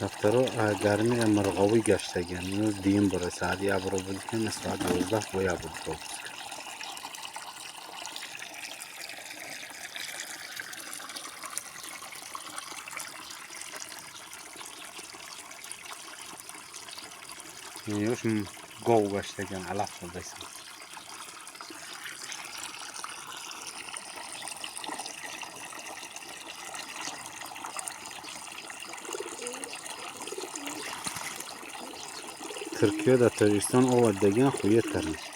Кафтаро гармира мурғовӣ гаштагиан. Имрӯз дуюм бора, саати як бор обозӣ кардем, соат 12 бо як бор обозӣ кардем. Ёш гов гаштагиан, алаф хӯрдасан. Туркия дар Тоҷикистон овардагиан, хует карданд.